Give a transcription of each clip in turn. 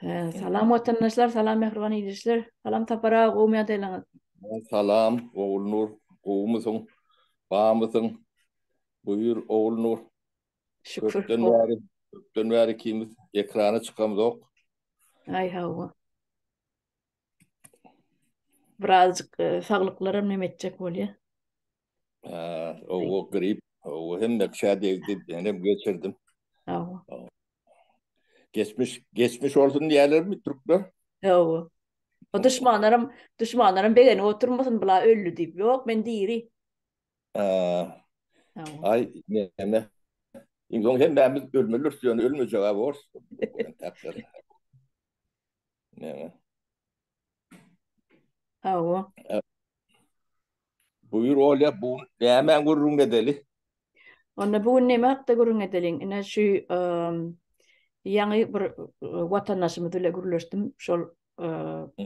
Salam watandaşlar, salam mähriban ildeşler. Salam Sapar aga, gowumy ýagdaýlaryňyz? Salam Ogulnur, gowumysyň? Barmysyň? Buýur Ogulnur. Şükür. Köpden bäri, köpden bäri ikimiz ekrana çykamzok. Aý hawa. Birazjyk e, saglyklaram neme etjek bolýa. Ha, o grip, o hemme kişä degdi, menem geçirdim. Hawa. Geçmiş, geçmiş olsun diýerlermi türkler? Hawa. O duşmanlarym, duşmanlarym begenip oturmasyn, bula öldi diýip. Ýok, men diri. Aý, näme? Iň soň hemmämiz ölmeliris, ýöne ölmejek-ä borus. Näme? Hawa. Buýur Olýa, bu nämäň gürrüňini edeli? Onda bu gün näme hakda gürrüň edeliň? Ine şu ýaňy bir watandaşymyz bilen gürleşdim. Şol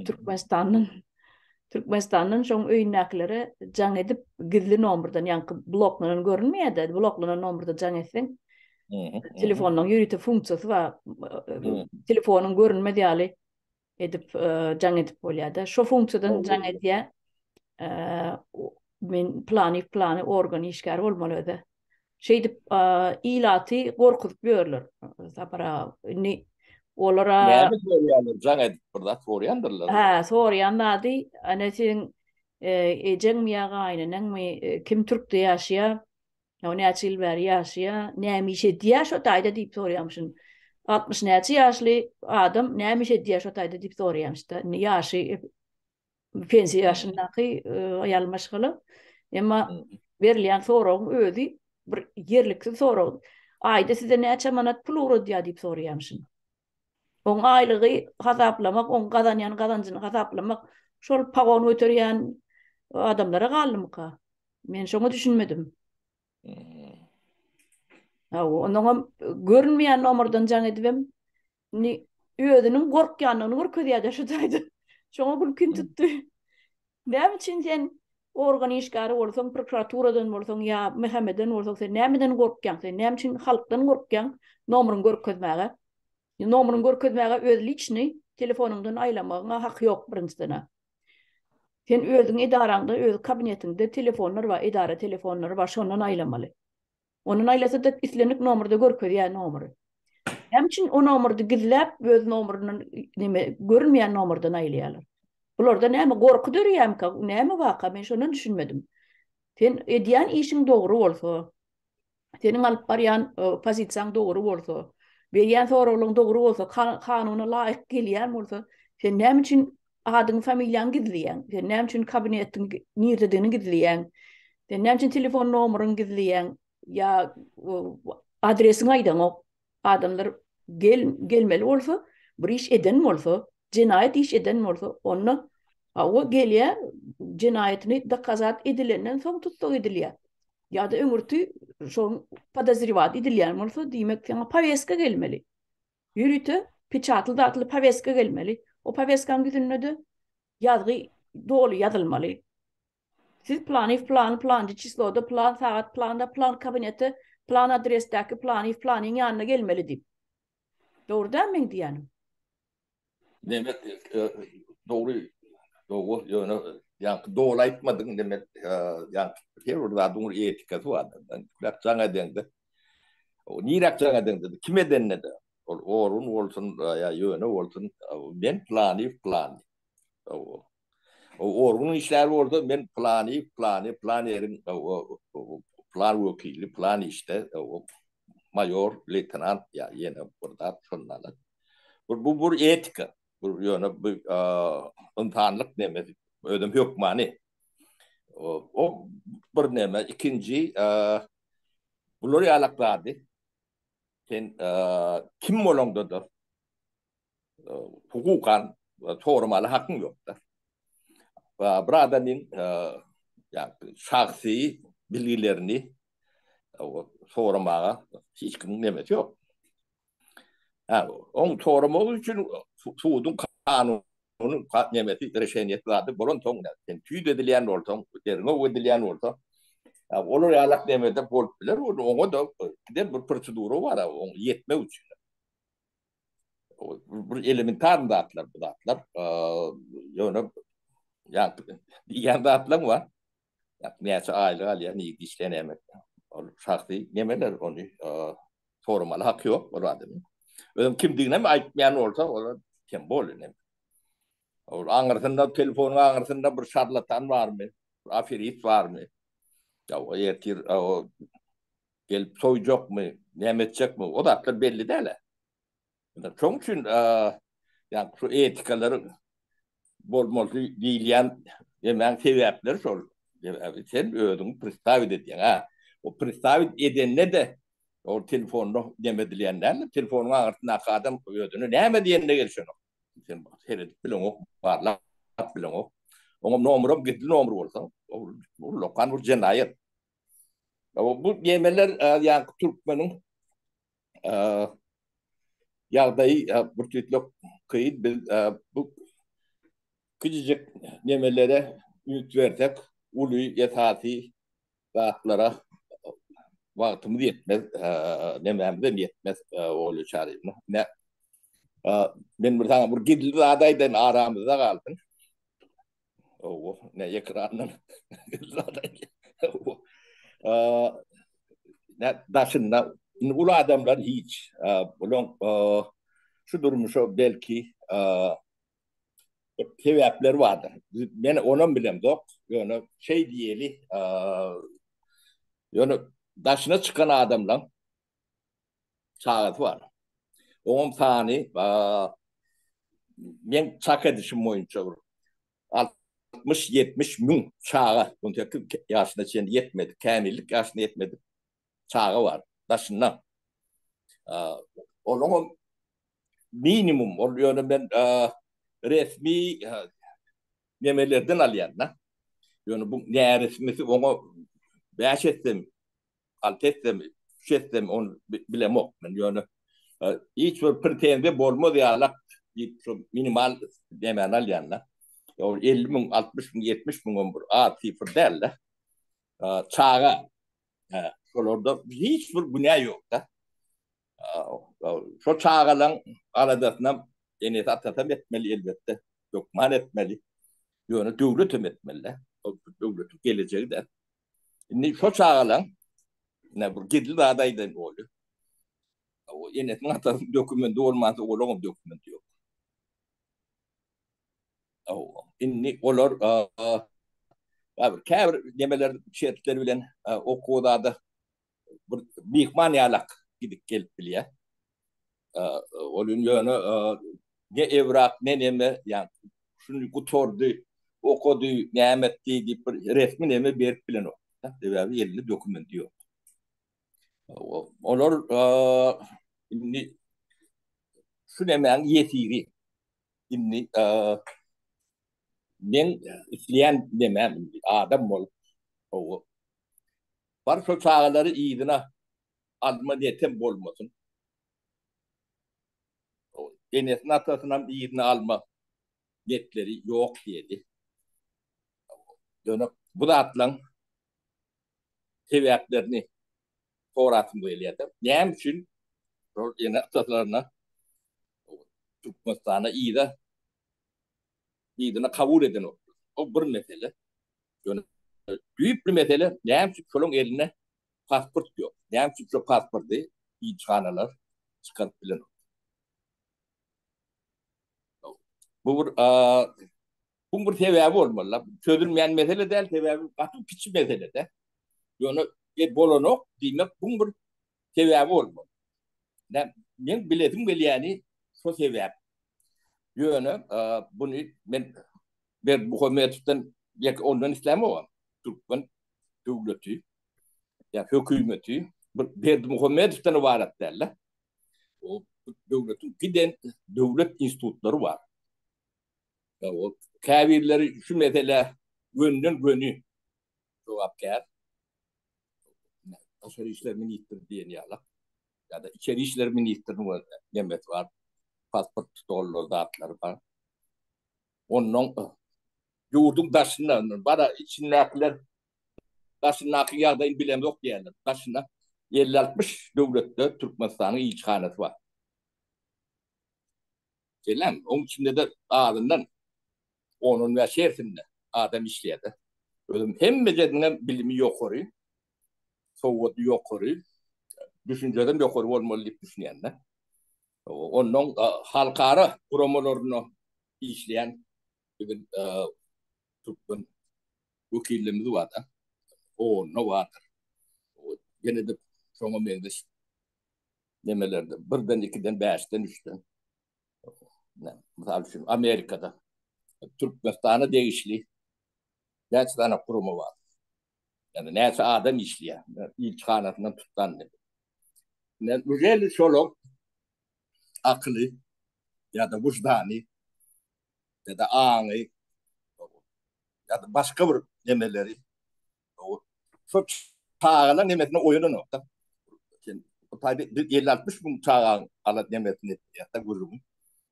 Türkmenistandan Türkmenistandan şoň öýündäkilere jaň edip gizli nomerden ýaňky bloklanan görünmeýär-de, bloklanan nomerde jaň etseň telefonyň ýörite funksiýasy bar. Telefonyň görünmez ýaly edip jaň edip bolýar-da. Şo funksiýadan jaň edýär. Men plany plany organ işgäri bolmaly özi. Şeýdip ilaty gorkuzyp ýörler. Sapar aga. Indi olara Näme soraýarlar? Jaň edip bir zat soraýandyrlar. Hä, soraýan zady, ana siziň ejeňmi ýa gaýyneneňmi kim türkde ýaşaýar? O näçe ýyl bäri ýaşaýar, näme iş edýär şo taýda diýip soraýarmyşyn. 60 näçe ýaşly adam näme iş edýär şo taýda diýip soraýarmyş-da. Indi ýaşy pensiýa ýaşyndaky aýal maşgala. Emma berilýän soragyň özi bir ýerliksiz sorag. Aýda size näçe manat pul ugradýar diýip soraýarmyşyn. Oň aýlygy hasaplamak, oň gazanýan gazanjyny hasaplamak şol pagon göterýän adamlara galdymyka? Men şoňa düşünmedim. Hawa, onnoňam görünmeýän nomerden jaň edibem indi özüniň gorkýandygyny görkezýär-de şu taýda. Şoňa gülkim tutdy. Näme üçin sen organ işgäri bolsaň, prokuraturadan bolsaň ýa MHM-den bolsaň sen nämeden gorkýaň? Sen näme üçin halkdan gorkýaň nomeryňy görkezmäge? Nomeryňy görkezmäge öz liçnyý telefonyňdan aýlamagyňa haky ýok birinjiden-ä. Sen özüň edaraňda, öz kabinetiňde telefonlar bar, edara telefonlary bar, şondan aýlamaly. Ondan aýlasa-da islendik nomerde görkezýär nomery. Näme üçin o nomerdi gizläp, öz nomeryndan neme görünmeýän nomerden aýlaýarlar? Bularda näme gorky döreýärmika? Näme waka? Men şondan düşünmedim. Sen edýän işiň dogry bolsa, seniň alyp barýan e, pozisiýaň dogry bolsa, berýän soraglaryň dogry bolsa, kanuna laýyk gelýän bolsa, sen näme üçin adyňy, familiýaňy gizleýäň? Sen näme üçin kabinetiň nirededigini gizleýäň? Sen näme üçin telefon nomeryňy gizleýäň? Ýa adresiňi aýdaňok. Adamlar gel gelmeli bolsa, bir iş eden bolsa, jenaýat iş eden bolsa, onda hawa gelýär, jenaýatyny dokazat edilenden soň tussag edilýär. Ýa-da öňürti şoň podozrewat edilýän bolsa, diýmek saňa poweska gelmeli. Ýörite peçatly zatly poweska gelmeli. O poweskanyň ýüzünde-de ýazgy doly ýazylmaly. Siz planyw plany planjy çisloda plan sagat planda plan kabinete plan adresdäki planyw planyň ýanyna gelmeli diýip. Dogry dälmi meň diýýänim? Neme dogry dogry ýöne ýaňky doly aýtmadyň demek ýaňky her bir zadyň bir etikasy bardyr. Niräk jaň edeňde niräk jaň edeňde kim edende-de ol orun bolsun ýa ýöne bolsun men planyw plany. Orgunyň işgäri bolsa men plany plany plan ýeriň plan wekili plan işde maýor leýtenant ýa ýene bir zat şondan. Bu bu bir etika. Bu ýöne bu ynsanlyk nemesi özem hökmany. O bir neme ikinji bular ýalak zady sen kim bolaňda-da hukukan soramaly hakyň ýokdur. Bir adamyň şahsy bilgilerini soramaga hiç kimiň nemesi ýok. Ha, oň soramagy üçin suduň kanuny nemesi, reşeniýesi zady bolansoň, sen tüýt edilýän bolsaň, derňew edilýän bolsa, olar ýalak nemede bolup biler, oňa-da giden bir prosedura bar, oň ýetmek üçin. Bir elementar zatlar bu zatlar. Ýöne ýa diýýän zatlaň bar. Näçe aýlyk alýar, nirde işleýär, näme etýär. Ol şahsy nemeler ony soramaly haky ýok ol adamyň. Özüm kimdigini hem aýtmaýan bolsa, ol tem bolýar neme. Ol aňyrsynda telefonyň aňyrsynda bir şarlatan barmy, bir aferist barmy? Ýa o ertir o gelip soýjakmy, näme etjekmi? O zatlar belli däl. Şoň üçin ýa şu etikalar bolmaly diýilýän demäň sebäpleri şol. Sebäbi sen özüňi predstawit edýäň. Ha, o predstawit edende-de ol telefonda neme edilýän däl. Telefonyň aňyrsyndaky adam özüne näme diýenine gelişenok. Sen seredip bileňok, barlap bileňok. Oňa nomeram gizli nomer bolsa, ol ullakan bir jenaýat. Bu nemeler ýa türkmeniň ýagdaýy bir tüýtlük kyn. Biz bu kiçijik nemelere üns bersek, uly esasy zatlara wagtymyz ýetmez, nemämiz hem ýetmez, Olýa Çaryýewna. Ine, men bir saňa bir gizli zat aýdaýyn, aramyzda galsyn. Owo, ne ekrandan gizli zat aýdýan. Ne daşynda indi uly adamlar hiç, bulaň şu durmuşa belki sebäpleri bardyr. Men onam bilemzok. Ýöne şeý diýeli, ýöne daşyna çykan adamlaň çagasy bar. Oňam sany meň çak edişim boýunça bir 60-70 müň çaga, 18 ýaşyna çenli ýetmedik, kämillik ýaşyna ýetmedik çaga bar daşynda. Olaňam minimum, ol ýöne men resmi nemelerden alýan-da. Ýöne bu näresmisi oňa 5 etsem, 6 etsem, 3 etsem ony bilemok men. Ýöne hiç bir pretenziýa bolmaz ýalak diýip şu minimal nemäni alýan-da. Ol 50 müň, 60 müň, 70 müň bir az sifr däl-de. Çaga şolarda hiç bir günä ýok-da. Şo çagalaň aladasynam enesi atasam etmeli elbetde, hökman etmeli. Ýöne döwlet hem etmeli-de. O döwletiň gelejegi-de. Indi şo çagalaň ine bir gizli zat aýdaýyn Olýa. O enesiniň atasynyň dokumenti bolmansoň olaňam dokumenti ýok. Indi olar bir käbir nemeler şertler bilen okuw zada bir myhman ýalak gidip gelip bilýär. Ol ýöne ne ewrak, ne neme, ýa şuny gutardy, okady, näme etdi diýip bir resmi neme berip bilenok. Sebäbi elinde dokumenti ýok. Olar indi şu nemäň ýesiri. Indi meň isleýän nemäm indi adam bolup bar şol çagalary yzyna alma niýetem bolmasyn. Enesini atasynam yzyna alma niýetleri ýok diýeli. Ýöne bu zatlaň sebäplerini sorasym gelýär-de. Näme üçin şol ene-atalaryna Türkmenistana yza yzyna kabul edenoklar? O bir mesele. Ýöne düýpli mesele näme üçin şolaryň elinde pasport ýok? Näme üçin şo pasporty ilçihanalar çykaryp bilenok? Bu bir Bu bir sebäbi bolmaly. Çözülmeýän mesele däl, sebäbi gaty kiçi mesele-de. Ýöne e, bolanok diýmek bu bir sebäbi bolmaly. Näme, men bilesim gelýäni şo sebäp. Ýöne buny men Berdimuhamedowdan ýeke ondan islämogam. Türkmen döwleti ýa hökümeti bir Berdimuhamedowdan ybarat däl-de. O döwletiň giden döwlet institutlary bar. O käbirleri şu meselä gönden-göni jogapkär. Daşary işler ministri diýen ýaly. Ýa-da içeri işler ministriniň nemesi bar. Pasport stollar zatlary bar. Ondan ýurduň daşynda, bara içindäkiler daşyndaky ýagdaýyny bilemzok diýýärler. Daşynda 50-60 döwletde Türkmenistanyň ilçihanasy bar. Şeýlemi? Oň içinde-de azyndan on-on bäş hersinde adam işleýär-de. Özem hemmejesiniňem bilimi ýokary, sowady ýokary, düşünjesem ýokary bolmaly diýip düşünýän-de. Onnoň halkara guramalarynda işleýän biziň türkmen wekillerimiz bar-da. Onda bardyr. Ýene-de şoňa meňzeş nemelerde birden, ikiden, bäşden, üçden. Mysal üçin, Amerikada Türkmenistana degişli näçe sany gurama bar? Ýagny näçe adam işleýär? Ilçihanasyndan tutdan. Ine, şolar akyly ýa-da wyždany ýa-da aňy ýa-da başga bir nemeleri şo çagalar nemesine oýananok-da. Sen bu taýda biz 50-60 müň çagaň alan nemesini etýäs-de gürrüňi.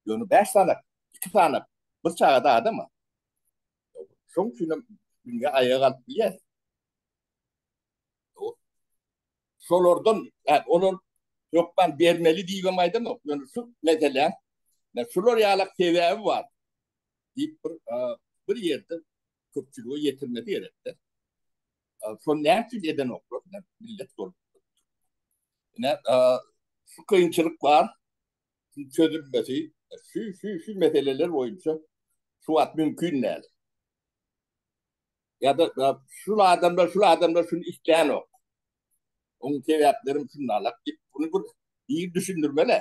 Ýöne 5 sany, 2 sany bir çagada adam bar. Şoň üçin hem dünýä aýaga galyp bilýär. Şolardan, olar hökman bermeli diýibem aýdamok. Ýöne şu meselä, şular ýalak sebäbi bar diýip bir bir ýerde köpçülige ýetirmesi gerekdi. Şony näme üçin edenoklar? Millet bolup. Ine, şu kynçylyk bar. Çözülmesi şu şu şu meseleler boýunça şu wagt mümkin däl. Ýa-da şul adamlar, şul adamlar şuny islänok. Onuň sebäplerim şunalak diýip, bunu bir bir düşündirmeli.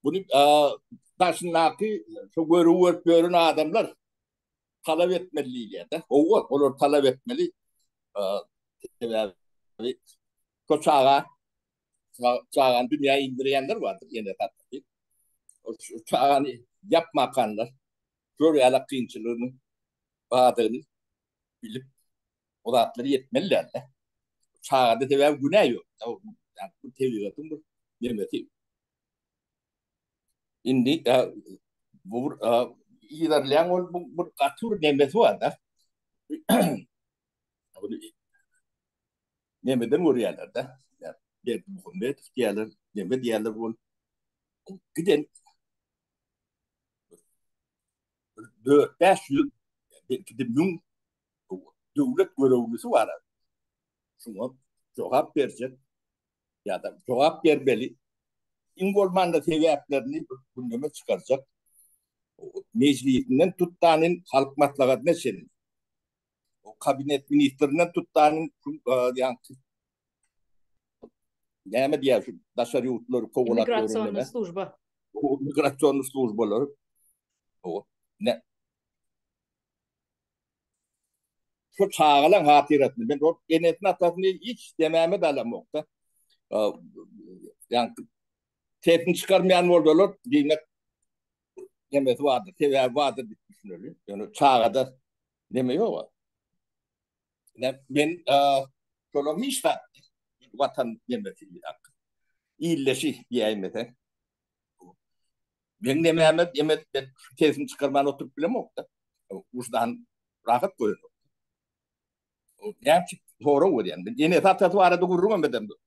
Bunu daşyndaky şu görüp görüp ýören adamlar talap etmeli diýilýär-de. Hawa, olar talap etmeli. Sebäbi şo çaga çagany dünýä indirýänler bardyr, ene atasy. O çagany ýapmakanlar şol ýaly kynçylygynyň bardygyny bilip, o zatlary ýetmeli däldi. Çagada sebäbi günä ýok. Yani bu tebigatyň bir nemesi. Indi bu bir yzarlaýan ol bu bir gaty bir nemesi bar da. Nemeden görýärler de. Berdimuhamedow diýýärler, neme diýýärler ol giden 4-500 belki de 1000 döwlet görevlisi bar. Şuňa jogap berjek ýa-da jogap bermeli. Iň bolmanda sebäplerini gündeme çykarjak. Mejlisinden tutdanyn halk maslahatyna çenli. O kabinet ministrinden tutdanyn ýa-da näme diýär şu daşary ýurtlary kowalap Migrasionny služba. Migrasionny službalary. O ne? Şu çagalaň hatyrasyny men ol enesini atasyny hiç demäme de alamok-da. Ýa sesini çykarmaýan bolsalar, diýmek nemesi bardyr, sebäbi bardyr diýip düşüneli. Ýöne çagada neme ýok. Men şolaryň hiç zat watan nemesi illeşi diýäýmese. Men nemäme eme ben sesini çykarman oturyp bilemok-da. Ujdan rahat goýanok. Näme üçin sorag berýän? Men enesi atasy barada gürrüňem edemok.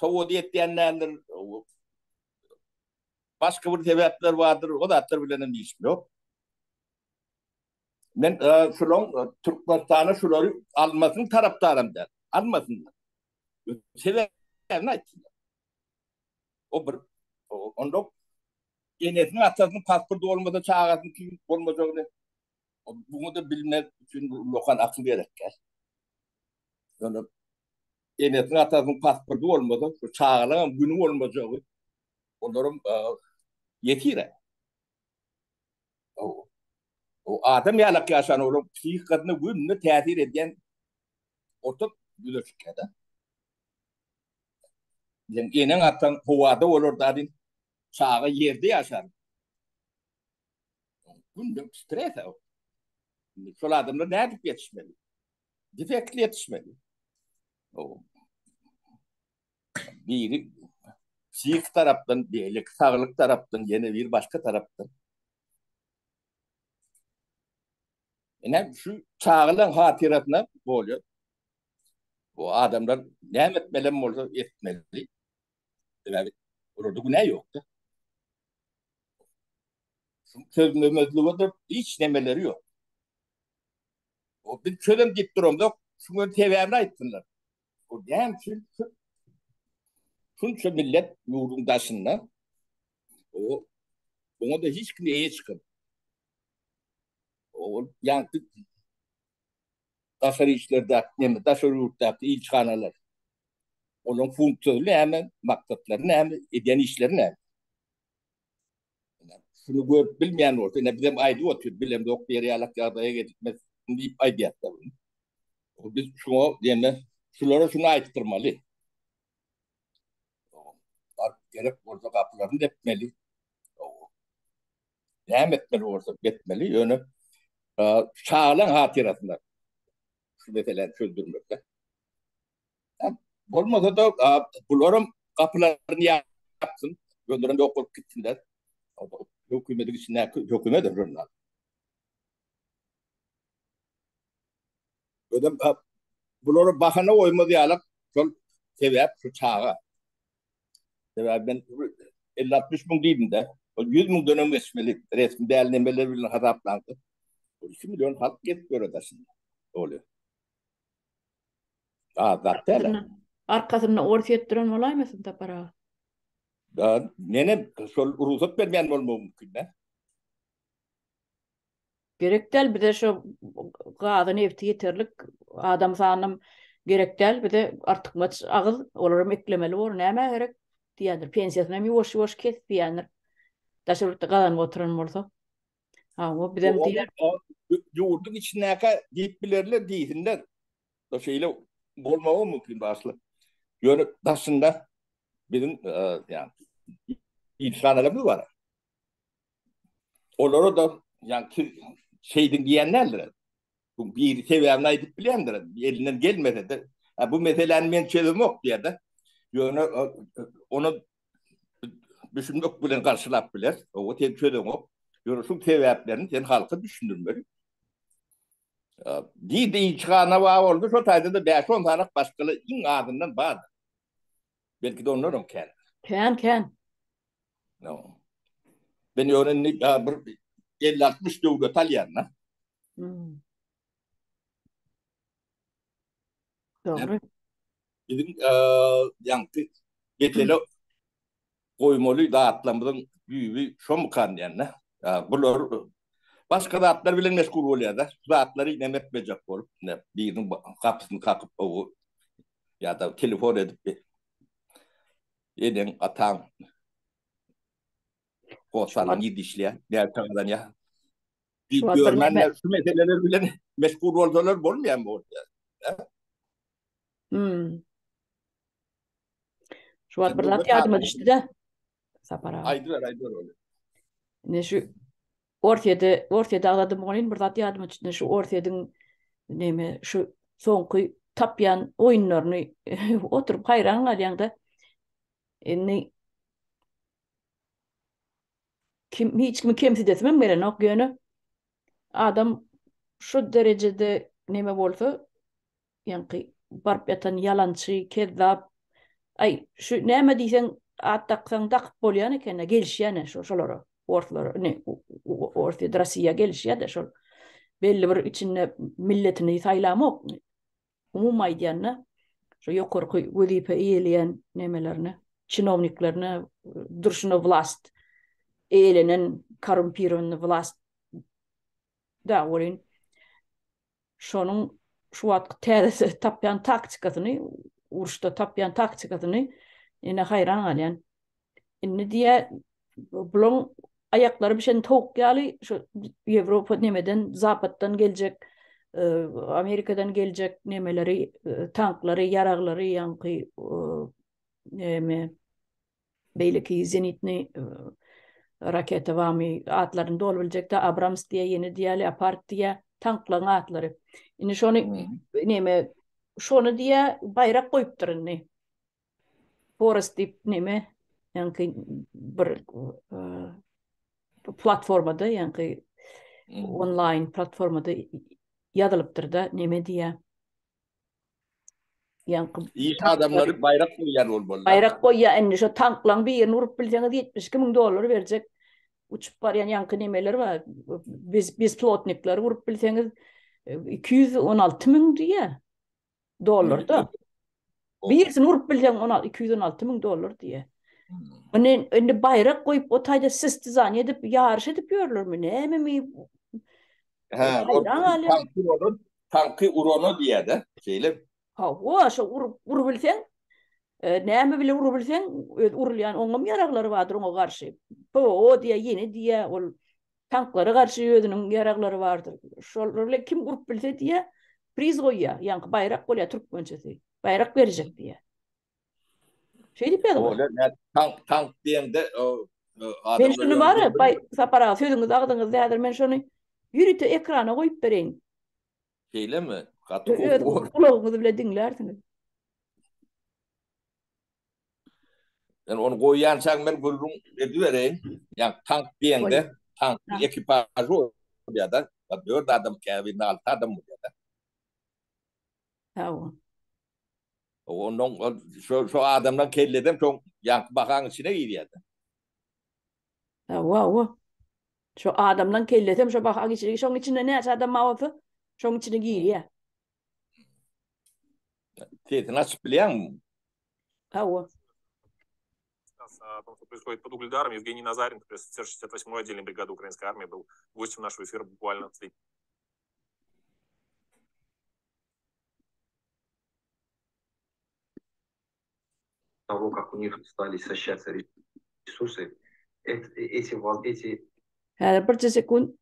Sowady ýetýän däldir. Başga bir sebäpler bardyr. O zatlar bilen hem işim ýok. Men şulaň Türkmenistana şulary almasynyň tarapdaram däl. Almasynlar. Sebäbini aýtsynlar. O bir onda enesiniň atasynyň pasporty bolmasa çagasynyň kim bolmajagyny buňa da bilmek üçin ullakan akyl gerek däl. Ýöne enesiniň atasynyň pasporty bolmasa şu çagalaryň güni bolmajagy olaryň ýesir. O adam ýalak ýaşan olaryň psihikasyna günde täsir edýän orta ýüze çykýar-da. Sen eneň ataň howada bolar dadyn, çaga ýerde ýaşar. Günde stres o. Şol adamlar nädip ýetişmeli? Defektli ýetişmeli. O. Biri psihik tarapdan, beýleki saglyk tarapdan, ýene bir başga tarapdan. Ine şu çagalaň hatyrasyna bolýar. Bu adamlar näme etmelem bolsa etmeli. Sebäbi olarda günä ýokdy. Çözmemezlige-de hiç nemeleri ýok. O biz çözem diýip duramzok, şuň sebäbini aýtsynlar. O näme üçin şunça millet ýurduň daşynda o oňa-da hiç kim eýe çykyp ol ýaňky daşary işlerdäki neme daşary ýurtdaky ilçihanalar olaryň funksiýasy näme, maksatlary näme, edýän işleri näme? Şuny görüp bilmeýän bolsa, ine bizem aýdyp otyrys, bilemzok diýer ýalak ýagdaýa gelmez diýip aýdýarlar. Biz şuňa diýende, şulara şuny aýtdyrmaly. Baryp gerek bolsa gapylaryny depmeli. Näme etmeli bolsa etmeli, ýöne çagalaň hatyrasyna şu meseläni çözdürmeli. Bolmasa-da bularam gapylaryny ýapsyn, özlerem ýok bolup gitsinler. Hökümetiň içindäki hökümet şonda. Özem bulara bahana goýmaz ýaly şol sebäp şu çaga. Sebäbi men 50-60 müň diýdim-de, ol 100 müňdenem geçmeli, resmi däl nemeler bilen hasaplaňda. 2 million halk gezip ýör daşynda. Bolýar. Az zat däl. Arkasynda Orsýet duran bolaýmasyn Sapar aga? Da, menem şol rugsat bermeýän bolmagy mümkin-dä. Gerek däl bize şo gazy nebti ýeterlik adam sanam gerek däl bize artykmaç agyz olaram eklemeli bor nämä gerek diýendir pensiýasynam ýuwaş ýuwaş kes diýendir daşary ýurtda gazanyp oturan bolsa hawa bizem diýer ýurduň içindäkä diýip bilerler diýsinler şeýle bolmagy mümkin başly ýöne daşynda biziň ýa ilçihanalarymyz bar Olara da ýa şeýdiň diýen däldir. Bu bir sebäbini aýdyp bilýändir. Elinden gelmese-de, bu meseläni men çözemok diýer-de. Ýöne ony düşünmek bilen garşylap biler. Owa sen çözeňok. Ýöne şu sebäplerini sen halka düşündirmeli. Diýdi ilçihana bar boldy, şo taýda-da 5-10 sany başgaly iň azyndan bardyr. Belki-de ondanam kän. Kän, kän. No. Ben ýöne indi bir 50-60 döwlet alýan-da. Hmm. Dogry. Biziň ýaňky mesele goýmaly zatlarymyzyň düýbi şomukan diýende. Bular başga zatlar bilen meşgul bolýar-da. Şu zatlary näme etmejek bolup, biriniň gapysyny kakyp, ýa-da telefon edip Eneň, ataň, hossarlaryň nirde işleýär, näçe gazanýar? Diýip ýörmänler, şu meseleler bilen meşgul bolsalar bolmaýarmy bolýar? Hmm. Şu wagt bir zat ýadyma düşdi-de. Sapar aga. Aýdyber, aýdyber ony. Ine şu Orsýede, Orsýede agzadym welin bir zat ýadyma düşdi. Şu Orsýediň neme şu soňky tapýan oýunlaryny oturyp haýran galýaň-da. Indi kim hiç kimi kemsidesimem gelenok ýöne adam şu derejede neme bolsa Ýaňky baryp ýatan ýalançy, kezzap. Aý, şu näme diýseň, at daksaň dakyp bolýan eken-dä, gelişýän-ä şo şolara, orslara, ine, Orsýet, Rossiýa gelişýär-de şol. Belli bir içinde milletini saýlamok. Umumy aýdýanda, şo ýokarky wezipe eýeleýän nemelerine, çinowniklerine, durşuna wlast eýelenen korrumpirowanyý wlast da welin Şonuň şu wagtky täze tapýan taktikasyny, uruşda tapýan taktikasyny ine haýran galýan. Indi diýä bulaň aýaklary bişen towuk ýaly şu Ýewropa nemeden, Zapatdan geljek, e, Amerikadan geljek nemeleri, e, tanklary, ýaraglary, ýaňky e, neme beýleki zenitni raketa barmy atlaryny doly biljekde Abrams diýe ýene diýe Leopard diýe tanklaryň atlary. Indi şony neme şony diýe baýrak goýupdyr indi. Forest diýip neme ýaňky bir platformada ýaňky onlaýn platformada ýazylypdyr-da neme diýe. Ýaňky Iş adamlary baýrak goýýan bolmaly. Baýrak goýýar indi şo tanklaň birini urup bilseňiz 72 müň dollar berjek. Uçup barýan ýaňky nemeler bar, bez bezplotnikleri urup bilseňiz 216 müň diýýär. Dollarda. Birisini urup bilseň 216 müň dollar diýýär. Indi indi baýrak goýup o taýda sestizaniýa edip ýaryş edip ýörlermi, nämemi? Hä, tanky uran, tanky urana diýýär-de, şeýle. Hawa, şo urup urubilseň, näme bile urubilseň, öz urulýan oňam ýaraglary bardyr oňa garşy. PVO diýýär, ýene diýýär, ol tanklara garşy özüniň ýaraglary bardyr. Şolar bilen kim urup bilse diýýär, priz goýýar, ýaňky baýrak bolýar türkmençesi. Baýrak berjek diýýär. Şeýdip ýazyp. Tank, tank diýende Men şuny bar, Baý Sapar aga sözüňiz agzyňyzda häzir men şony ýörite ekrana goýup bereýin. Şeýlemi? Gaty gowy. Öz gulagyňyz bilen diňlärsiňiz. Men ony goýýançaň men gürrüň edibereýin. Ýa tank diýende tankyň ekipažy bolýar-da. 4 adam, käbirinde 6 adam bolýar-da. Hawa. Ondan şo şo adamlaryň kellesem şoň ýaňky bahaň içine girýär-de. Hawa, hawa. Şo adamlaryň kellesem şo bahaň içine, şoň içinde näçe adam bar bolsa, şoň içine girýär. Sesini açyp bilýäňmi? Hawa. О том, что происходит под Угледаром, Евгений Назаренко, пресс-офицер 68-й отдельной бригады украинской армии, был гостем нашего эфира буквально того, как у них стали истощаться ресурсы, эти, эти Häzir birje sekunt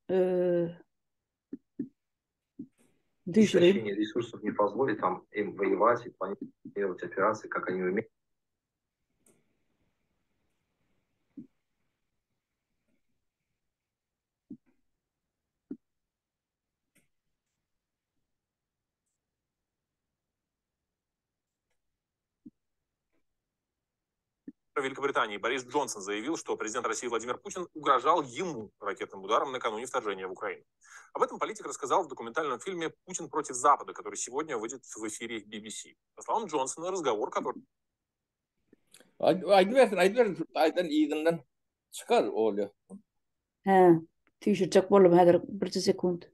düşüreyim. Истощение ресурсов не позволит там им воевать и планировать операции, как они умеют. Великобритании Борис Джонсон заявил, что президент России Владимир Путин угрожал ему ракетным ударом накануне вторжения в Украину. Об этом политик рассказал в документальном фильме «Путин против Запада», который сегодня выйдет в эфире BBC. По словам Джонсона, разговор, который... Aýdybersin, aýdybersin, şu taýdan yzyndan çykar Olýa. Hä, süýşürjek boldum häzir birje sekunt.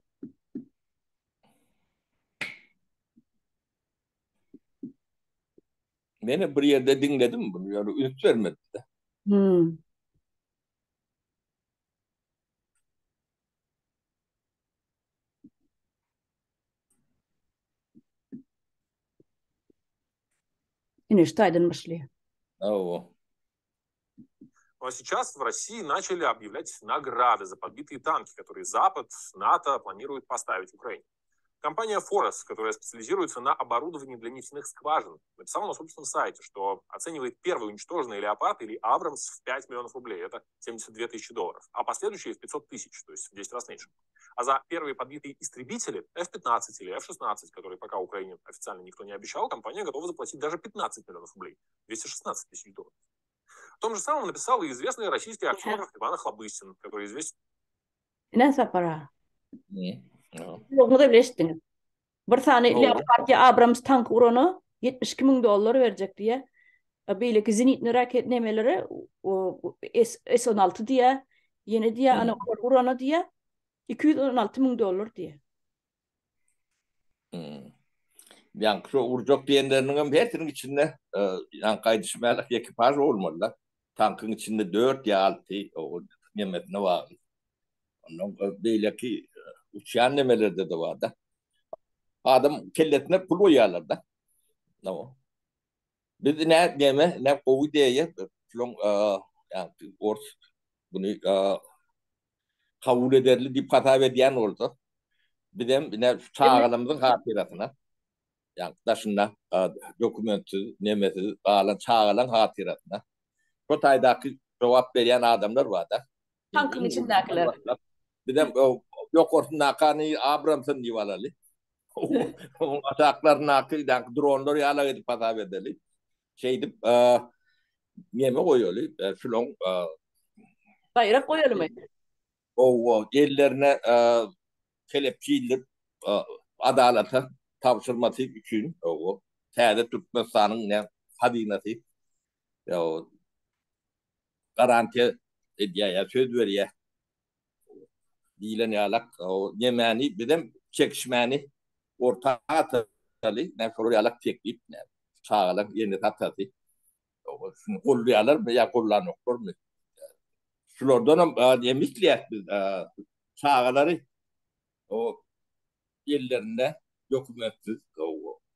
Men bir ýerde diňledim bunu, ýöne üns bermedim-de. Hmm. Ine şu taýdan başlaýar. Hawa. Ну а сейчас в России начали объявлять награды за подбитые танки, которые Запад, НАТО планируют поставить Украине. Компания Forest, которая специализируется на оборудовании для нефтяных скважин, написала на собственном сайте, что оценивает первый уничтоженный «Леопард» или «Абрамс» в 5 миллионов рублей, это 72 тысячи долларов, а последующие в 500 тысяч, то есть в 10 раз меньше. А за первые подбитые истребители F-15 или F-16, которые пока Украине официально никто не обещал, компания готова заплатить даже 15 миллионов рублей, 216 тысяч долларов. О том же самом написал и известный российский актер Иван Охлобыстин, который известен Ine Sapar aga. Gulagyňyza bile eşitdiňiz. Bir sany Leopard ýa Abrams tank urana 72 müň dollar berjek diýýär. Beýleki zenitni raket nemelere S-16 diýýär. Ýene diýýär, ana olar urana diýýär. 216 müň dollar diýýär. Ýaňky şo urjak diýenleriniň hem hersiniň içinde ýaňky aýdyşym ýaly ekipaž bolmaly-da. Tankyň içinde dört ýa alty nemesine bagly. Ondan beýleki uçýan nemelerde-de bar-da. Adam kellesine pul goýýarlar-da. Biz ine neme, ine gowy ideýa, şulaň ýaňky ors buny kabul ederli diýip hasap edýän bolsa, bizem ine şu çagalarymyzyň hatyrasyna, ýaňky daşynda dokumentsiz, nemesiz galan çagalaryň hatyrasyna şo taýdaky jogap berýän adamlar bar-da. Tankyň içindäkiler. Bizem ýokarsyndakyny Abramson diýip alaly. Onuň aşaklaryndaky ýaňky dronlar ýalak edip hasap edeli. Şeýdip neme goýaly, şulaň Baýrak goýalymy? Hawa, ellerine kelepçe ildirip adalata tabşyrmasy üçin, hawa, täze Türkmenistanyň ne hazynasy garantiýa edýär ýa söz berýär. Diýlen ýalak o nemäni bizem çekişmäni orta ataly, näme şolar ýalak teklip näme. Çagalaň enesi atasy şuny goldaýarlarmy ýa gollanoklarmy? Şulardanam näme isleýäs biz çagalary o ellerinde dokumentsiz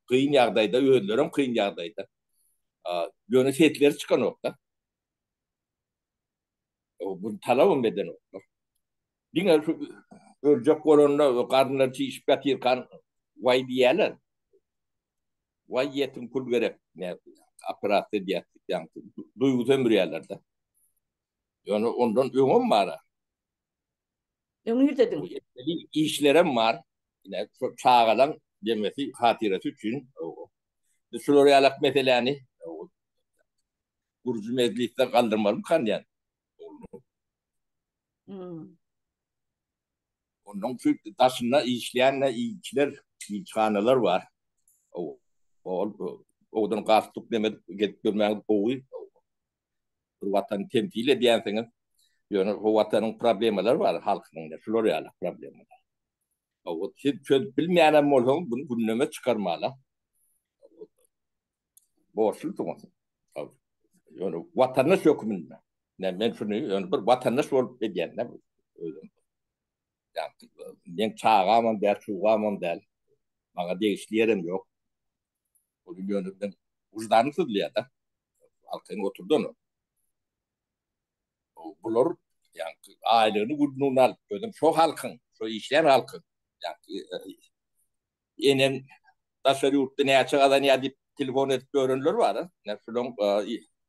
kyn ýagdaýda özlerem kyn ýagdaýda. Ýöne sesleri çykanokda. Bunu talabam edenoklar. Diňe şu öljek bolanda garynlary çişip ýatyrkan waý diýýärler. Waý ýetim pul gerek. Operasiýa edýär diýip, duýgy sömürýärler-de. Ýöne ondan öňem bar-a. Öň nirdediň? Işlerem bar. Ine, şu çagalaň demesi, hatyrasy üçin. Biz şular ýalak meseläni gurujy mejlisde galdyrmalymykan diýýän. Hmm. Ondan şu daşynda işleýän ilçiler, ilçihanalar bar. O ol owadan galstuk neme gezip görmäňiz gowy. Bir watany temsil edýänsiňiz. Ýöne o watanyň problemalary bar halkynyň şular ýaly problemalar. O siz çözüp bilmeýänem bolsaňyz bunu gündeme çykarmaly. Borçlusyňyz. Ýöne watandaş hökmünde. Men men şuny ýöne bir watandaş bolup edýän dä özüm. Ýa men çagamam däl, çugamam däl. Maňa degişli ýerem ýok. Ol ýöne men wyždanym syzylýar da. Arkaýyn oturdan. Bular ýa aýlygyny gününi alyp, özüm şo halkyň, şo işleýän halkyň ýa Enem daşary ýurtda näçe gazanýar diýip telefon edip ýörenler bar. Ine şulaň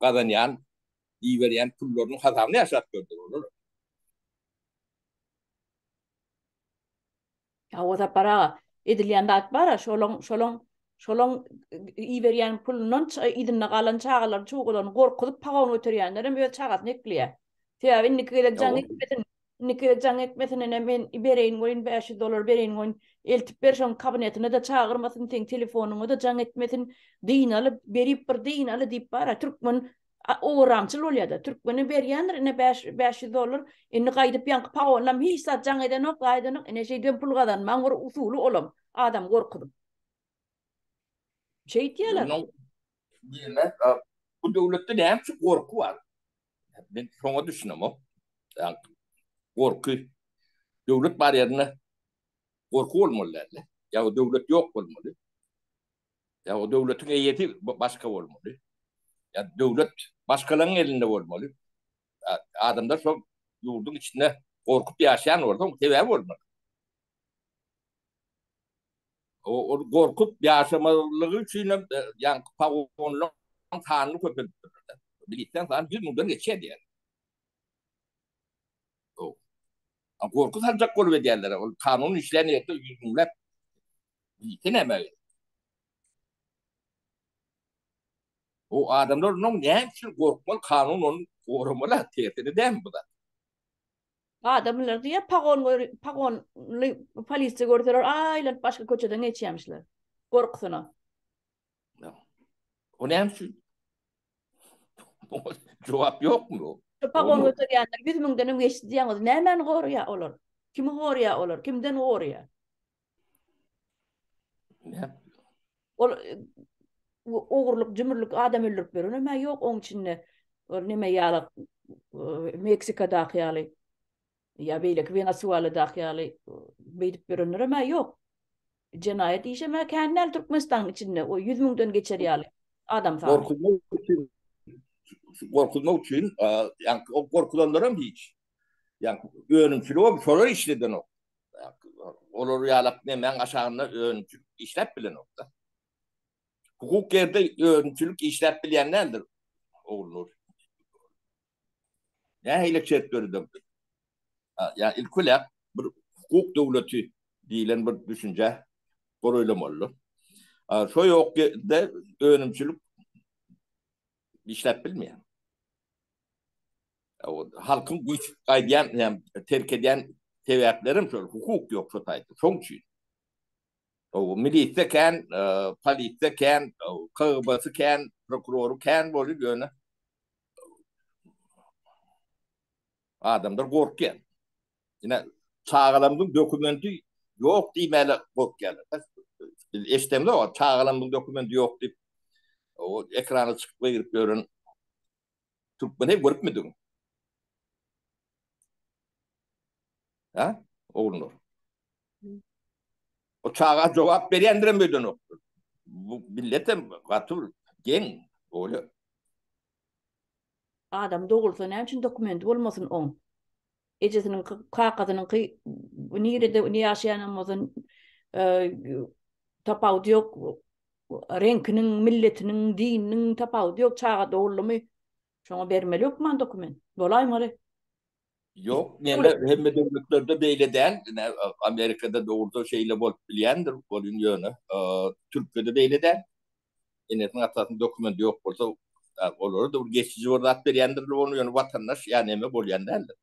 gazanýan, iberýän pullarynyň hasabyna ýaşap ýörler olar. Hawa Sapar aga, edilýän zat bar-a, şolaň, şolaň, şolaň iberýän pulundan yzynda galan çagalaryny, çugalaryny gorkuzyp pagon göterýänlerem öz çagasyny ekleýär. Sebäbi indiki gezek jaň etmesin, Indiki gezek jaň etmesin ene men bereýin goýun 500 dollar bereýin goýun eltip ber şoň kabinetine-de çagyrmasyn seň telefonyňa-da jaň etmesin dynaly berip bir dynaly diýip bara türkmen owarramçyl bolýada türkmene berýändir ine 500 dollar indi gaýdyp ýaňky pagonlam hiç zat jaň edenok zat edenok ine şeýdibem pul gazanmaň bir usuly olam adam gorkuzyp şeýtýäler. Bu döwletde näme üçin gorky bar? Men şoňa düşünemok. Ýa gorky döwlet bar ýerinde gorky bolmaly däl. Ýa o döwlet ýok bolmaly. Ýa o döwletiň eýesi başga bolmaly. Ýa döwlet başgalaryň elinde bolmaly. Adamlar şol ýurduň içinde gorkup ýaşaýan bolsa, sebäbi bolmaly. Ol gorkup ýaşamazlygy üçin hem ýaňky pagonlaryň sanyny köpeldipdirler. Milisiýanyň sany 100 müňden geçýär diýýär. Gorky saljak bolup edýärler. Ol kanun işleýän ýerde 100 müňläp milisiýa nämä gerek? O adamlar onuň näme üçin gorkmaly? Kanun ony goramaly, tersine dälmi bu zat? Adamlar diýýär, pagon gör, pagonly polisiýa görseler, aýlanyp başga köçeden geçýärmişler. Gorkusyna. O näme üçin? Jogap ýokmy o? Şu pagon göterýänler 100 müňden hem geçdi diýýäňiz. Nämäni goraýar olar? Kimi goraýar olar? Kimden goraýar? Ol ogurlyk, jümürlik adam öldürip ýörenem ýok oň içinde. Ol neme ýaly Meksikadaky ýaly ýa beýleki Wenesueladaky ýaly beýdip ýörenlerem ýok. Jenaýat işem kän däl Türkmenistanyň içinde. O 100 müňden geçer ýaly adam sany. Gorkuzmak üçin gorkuzmak üçin ýa o gorkuzanlaram hiç. Ýa önümçilik şolar işledenok. Olar ýalak nemäň aşagynda önümçilik işläp bilenokda. Hukuk ýerde önümçilik işläp bilýän däldir Ogulnur. Nähili şert döredildi? Ýa ilki bilen bir hukuk döwleti diýlen bir düşünje golaýlamalydyr. Şo ýok ýerde önümçilik işläp bilmeýär. Halkyň göçüp gaýdýan, ýa terk edýän sebäplerem şol, hukuk ýok şo taýda. Şoň üçin. O milisiýa kän, polisiýa kän, KGB-sy kän, prokurory kän bolýar ýöne adamlar gorkýar. Ine. Çagalarymyzyň dokumenti ýok diýmäle gorkýarlar. Biz eşidemzok, çagalarymyzyň dokumenti ýok diýip, o ekrana çykyp gygyryp ýören türkmeni görüpmidiň? Ha? Ogulnur. O çaga jogap berýändirem öýdenok. Bu milletem gaty geň bolýar. Adam dogulsa näme üçin dokumenti bolmasyn oň? Ejesiniňki, kakasynyňky nirede ne ýaşaýanam bolsa tapawudy ýok. Reňkiniň, milletiniň, dininiň tapawudy ýok. Çaga doguldymy, şoňa bermeli hökman dokument. Bolaýmaly. Ýok, neme hemme döwletlerde beýle däl. Amerikada dogulsa şeýle bolup bilýändir, bolýun ýöne Türkiýede beýle däl. Enesiniň atasynyň dokumenti ýok bolsa, olara da bir geçiji bir zat berýändirler ony, ýöne watandaş ýa neme bolýan däldir.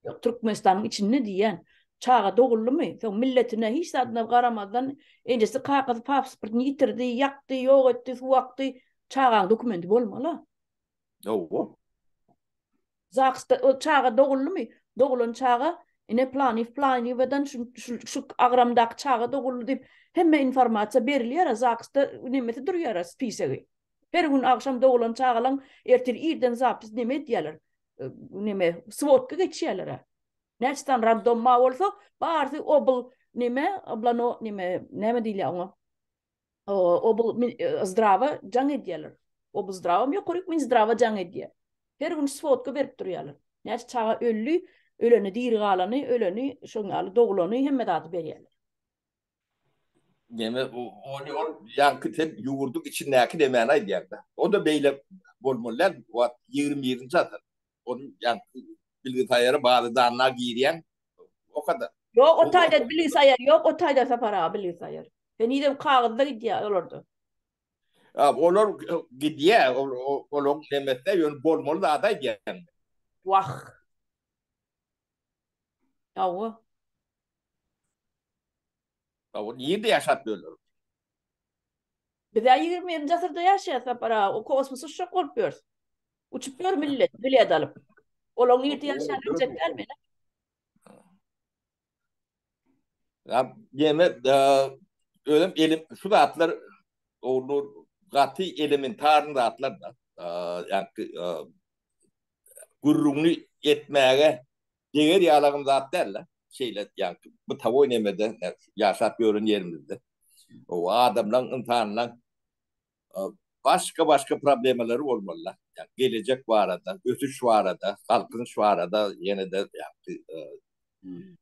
Ýok, Türkmenistanyň içinde diýýän. Çaga doguldymy, soň milletine hiç zadyna garamazdan ejesi kakasy pasportyny ýitirdi, ýakdy, ýok etdi, suw akdy, çagaň dokumenti bolmaly. Hawa. Zagsda o çaga doguldymy? Dogulan çaga ine planyw planywadan şu şu agramdaky çaga doguldy diýip hemme informasiýa berilýär zagsda nemesi durýar spisegi. Her gün agşam dogulan çagalaň ertir irden zapis neme edýärler? Neme swodka geçýärler. Näçe sany raddom bar bolsa barysy obl neme oblano neme näme diýilýär oňa? Obl zdrawa jaň edýärler. Obl zdrawam ýokaryk Minzdrawa jaň edýär. Her gün swodka berip durýarlar. Näçe çaga öldi, öleni, diri galany, öleni, şoň ýaly dogulany hemme zady berýärler. Neme ony ol ýaňky sen ýurduň içindäki nemäni aýdýaňda. O-da beýle bolmaly däl. Wagt 21-nji asyr. Ony ýaňky bilgisaýara bazy danna girýäň. O kadar. Ýok o taýda bilgisaýar ýok o taýda Sapar aga bilgisaýar. Henizem kagyzda gidýär olarda. A olar gidýär olaryň nemesde ýöne bolmaly zady aýdýan men. Wah. Hawa. Hawa nirde ýaşap ýörler? Biz-ä 21-nji asyrda ýaşaýas Sapar aga, o kosmosa uçjak bolup ýörüs. Uçup ýör millet, bilet alyp. Olaň nirde ýaşaýanyny biljek däl men. Ya ýene özüm elim şu zatlar Ogulnur gaty elementarny zatlar da. Ýa gürrüňini etmäge deger ýalagym zat däl-de. Şeýle ýa bu tawoý nemede ýaşap ýören ýerimizde. O adamlaň, ynsanlaň başga-başga problemalary bolmaly-da. Ýa gelejek barada, ösüş barada, galkynyş barada ýene-de ýa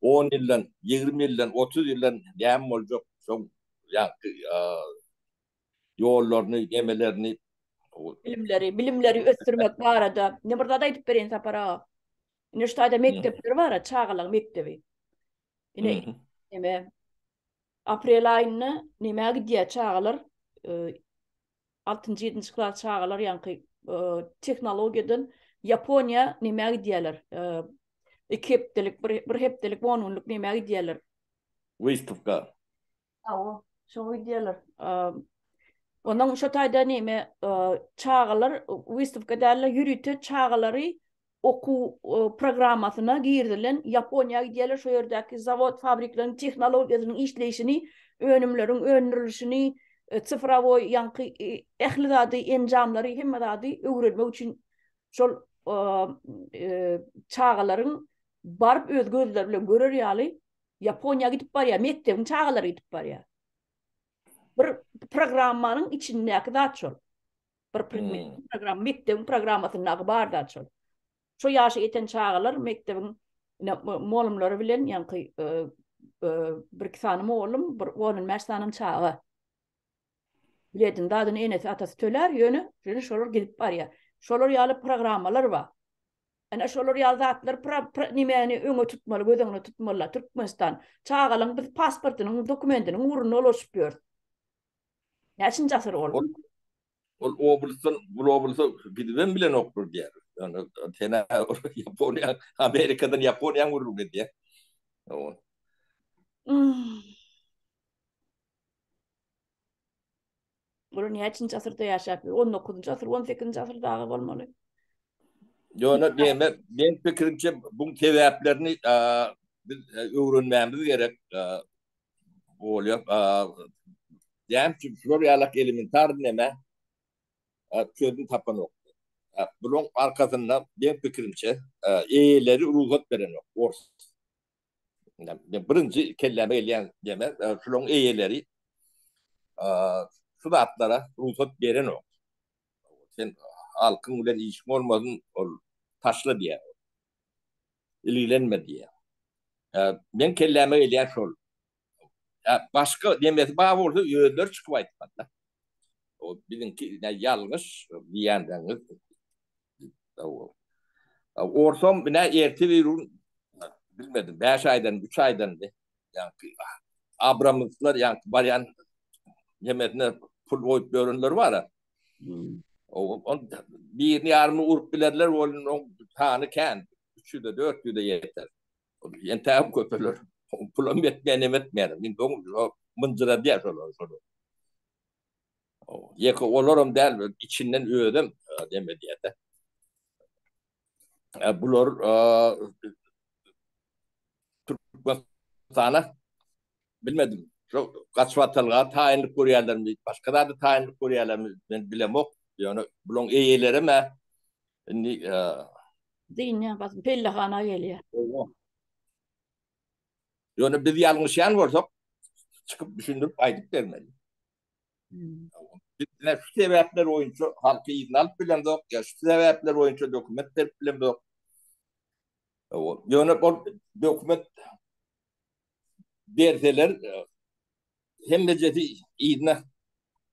10 ýyldan, 20 ýyldan, 30 ýyldan näme boljak, şoň ýa ýollaryny, nemelerini bilimleri, bilimleri ösdürmek barada. Ne bir zat aýdyp bereýin Sapar aga. Ine şu taýda mekdepler bar, çagalar mekdebi. Ine neme aprel aýynda nämä gidýär çagalar? 6-njy, 7-nji klas çagalar ýaňky tehnologiýadan Ýaponiýa nämä gidýärler? 2 hepdelik, bir hepdelik, 10 günlük nämä gidýärler? Wystawka. Hawa, şoňa gidýärler. Onuň şo taýda neme, çagalar wystawka däl-de, ýörite çagalary okuw programmasyna girizilen Ýaponiýa gidýärler, şo ýerdäki zawod, fabrikleriň tehnologiýasynyň işleýşini, önümleriň öndürilişini, cyfrowoý ýaňky ähli zady, enjamlary, hemme zady öwrenmek üçin şol çagalaryň baryp öz gözleri bilen görer ýaly Ýaponiýa gidip barýar, mekdebiň çagalary gidip barýar. Bir programmanyň içindäki zat şol. Bir predmet, hmm. program, mekdebiň programmasyndaky bar zat şol. Şo ýaşa ýeten çagalar mekdebiň mugallymlary bilen, ýaňky e, e, bir iki sany mugallym, bir 15 sany çaga. Biletin zadyny enesi atasy tölär, ýöne ýöne şolar gidip barýar. Şolar ýaly programmalar bar. Ene şolar ýaly zatlar pra, pra, nimäni öňe tutmaly, göz öňüne tutmalylar. Türkmenistan çagalaryň biz pasportynyň, dokumentiniň ugrunda ulaşyp ýörüs. Näçinji asyr ol? Ol, ol oblastdan bu oblasta gidibem bilenoklar diýýär. Ýöne sen Ýaponiýa, Amerikadan Ýaponiýa gürrüň edýär. Ol. Hmm. Olar näçinji asyrda ýaşap ýör? 19-njy asyr, 18-nji asyr dagy bolmaly. Ýöne diýme, men pikirimçe buň sebäplerini. Biz öwrenmämiz gerek. Bolýar. Näme üçin şular ýalak elementar neme çözüm tapanok. Bulaň arkasynda meň pikirimçe eýeleri rugsat berenok. Ors. Men birinji kelläme gelýän neme şulaň eýeleri şu zatlara rugsat berenok. Sen halkyň bilen işiň bolmasyn, ol taşla diýýär. Ilgilenme diýýär. Meň kelläme gelýän şol. Başga nemesi bar bolsa özleri çykyp aýtmaly-da. O biziňki ýalňyş diýýändigiňiz. Orsam ine ertir bir bilmedim 5 aýdan 3 aýdan ýaňky Abramslar ýaňky barýan nemesine pul goýup ýörenler bar. Hmm. O on birini ýarymy urup bilerler, onuň sany kän. 300-e 400-e ýeter. Entägem köpeler. Pulam ýetmeýän, neme etmeýän. Indi oň mynjyradýar şolar şolar. Ýeke olaram däl, içinden özem neme edýär-de. Bular Türkmenistana bilmedim. Şu gaçybatalga taýynlyk görýärlermi, başga zada taýynlyk görýärlermi, men bilemok. Ýöne bulaň eýelerem-ä indi Dynýar, basym pellehana gelýär. Ýöne biz ýalňyşýan bolsak, çykyp düşündirip aýdyp bermeli. Biz ine şu sebäpler boýunça halky yzyna alyp bilemzok, ýa şu sebäpler boýunça dokument berip bilemzok. Ýöne ol dokument berseler hemmejesi yzyna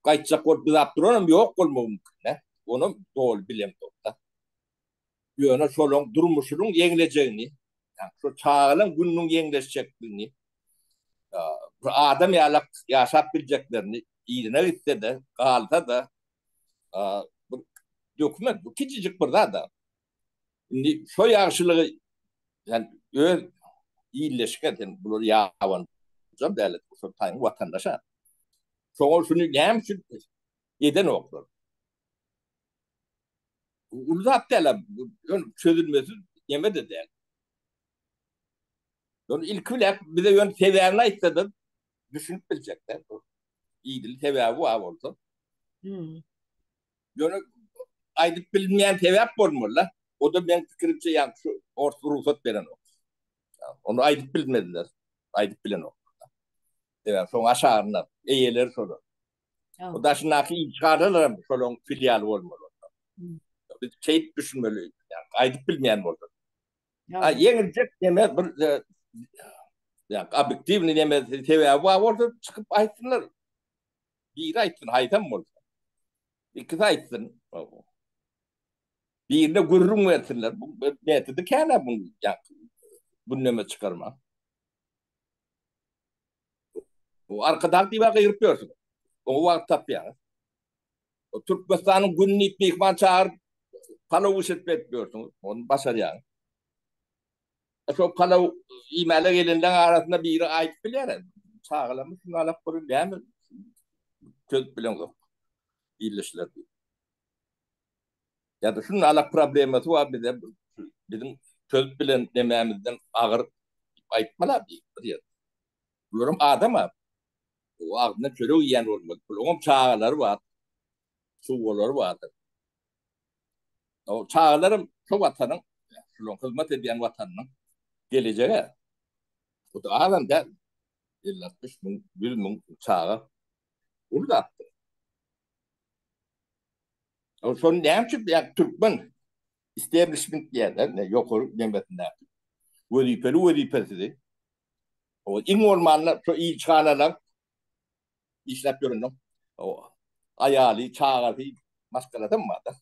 gaýtjak bolup dyzap duranam ýok bolmagy mümkin. Onam doly bilemzok-da. Ýöne şolaň durmuşynyň ýeňlejegini, ýagny şol çagalaň gününiň ýeňleşjekdigini, bir adam ýalak ýaşap biljeklerini yzyna gitse-de, galsa-da bir dokument, bu kiçijik bir zat-a. Indi şo ýagşylygy sen öz illeşiňe sen bular ýabanjam däl, şo taýyň watandaş-a. Şoňa şuny näme üçin edenoklar? Uly zat däl, ýöne çözülmesiz neme-de däl. Ýöne ilki bilen bize ýöne sebäbini aýtsa-da düşünip biljek-dä. Idili sebäbi bar bolsa. Hmm. Ýöne aýdyp bilinmeýän sebäp bolmaly-da. O-da meň pikirimçe ýa şu ors rugsat berenok. Ony aýdyp bilmediler. Aýdyp bilenok. Sebäbi şoň aşagynda eýeleri şolar. O daşyndaky ilçihanalar hem şolaryň filialy bolmaly. Biz şeýdip düşünmeli. Ýa aýdyp bilmeýän bolsa. Ha ýeňiljek neme bir ýa obýektiwny neme sebäbi bar bolsa çykyp aýtsynlar. Biri aýtsyn, haýsam bolsa. Ikisi aýtsyn. Birine gürrüň bersinler. Bu metody kän-ä bu ýa gündeme çykarma. Bu Arkadag diýip gygyryp ýörsüň. Oňa wagt tapýaňyz. O Türkmenistanyň gününi diýip myhman çagyryp palaw bişirip berip ýörsüňiz. Ony başarýaňyz. Şo palaw iýmäle gelenleň arasynda biri aýdyp bilýär. Çagalarymyz şuny alap görün näme çözüp bileňzok. Illeşler diýip. Ýa-da şuny alak problemasy bar bize biziň çözüp bilen nemämizden agyr diýip aýtmaly bir ýerde. Bularam adam-a. O agzyndan çörek iýen bolmaly. Bularyňam çagalary bar. Çuwalary bardyr. O çagalaram şu watanyň, şularyň hyzmat edýän watanynyň gelejegi. Bu da azam däl. 50-60 müň, 100 müň çaga uly zatdyr. O şony näme üçin ýa türkmen establishment diýýärler, ne ýokary nemesindäki wezipeli wezipesizi. O iň bolmanda şu ilçihanalar işläp ýöreniň o aýaly, çagasy, maşgalasam bar-da.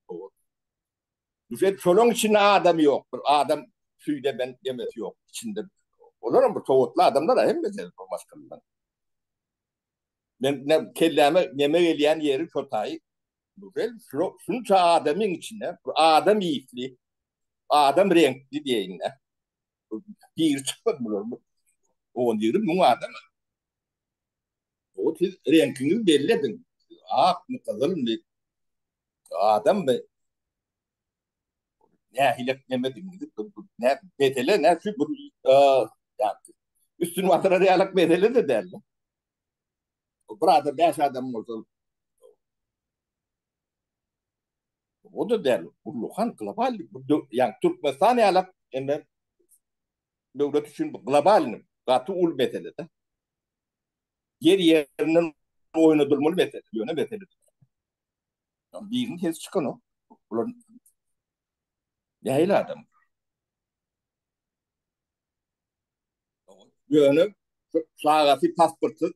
O Düşen şolaň içinde adam ýok. Bir adam süýde ben demesi ýok içinde. Olaram bir sowatly adamlar hemmesi bu maşgalalar. Men ne kelläme neme gelýän ýeri şo taýy. Güzel şunça adamyň içinde bir adam ýytly, adam reňkli diýeýin-de. Biri çykmaz bular. On 20 müň adam. O siz reňkiňizi belli ediň. Akmy, gyzylmy, adammy? Nähili neme diňledik? Ne mesele ne şu bir üstün batyrar ýalak mesele de däl. Bir adam, bäş adam bolsa o da däl. Ullakan global ýa Türkmenistan ýalak indi döwlet üçin bu global gaty uly mesele de. Ýer ýerinden oýnadylmaly mesele, ýöne mesele. Biriniň sesi çykanok. Bular nähili adam? Ýöne çagasy pasportsyz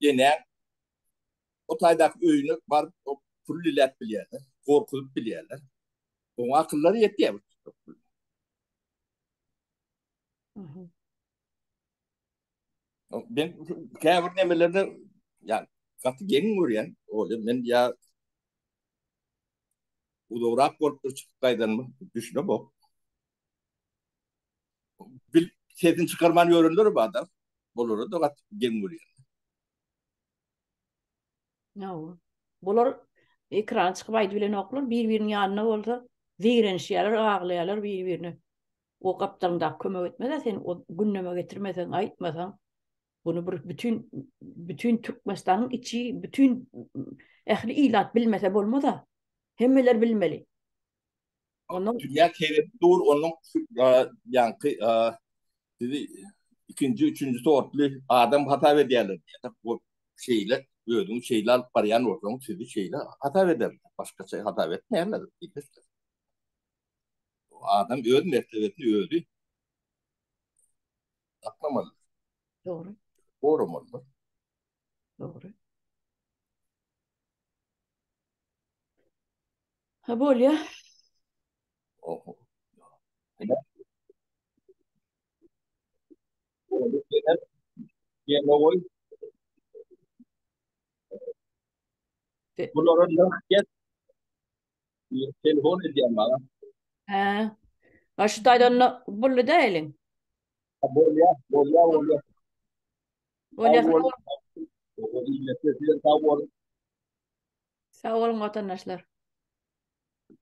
enäň o taýdaky öýüne baryp pul diläp bilýärler, gorkuzyp bilýärler. Oňa akyllary ýetýär. Men käbir nemelerde ýa gaty geň görýän. Ol men ýa uzagrak bolup bir çykyp gaýdanymy düşünemok. Bil sesini çykarman ýörenler bar da. Olara da gaty geň görýän. Ýa. Bular ekrana çykyp aýdyp bilenoklar, bir-biriniň ýanynda bolsa zeýrenişýärler, aglaýarlar bir-birine. O gapdalyňdaky kömek etmez-ä sen o gündeme getirmeseň, aýtmasaň. Bunu bir bütün bütün Türkmenistanyň içi, bütün ähli ilat bilmese bolmaz-a. Hemmeler bilmeli. Ondan dünýä seredip dur, onuň ýaňky sizi ikinji, üçünji sortly adam hasap edýärler diýýär. Bu şeýle özüňi şeýle alyp barýan bolsaň, sizi şeýle hasap ederler. Başgaça hasap etmeýärler diýip. Adam öz mertebesini özi saklamalydyr. Dogry. Goramalydyr. Dogry. Ha bolýa. Oho. Ýene goý. Bulara nyrh kes. Telefon edýän maňa. Hä. Ha şu taýdan boldy däliň. Bolýa, bolýa, bolýa. Bolýa. Sag boluň. Sag boluň watandaşlar.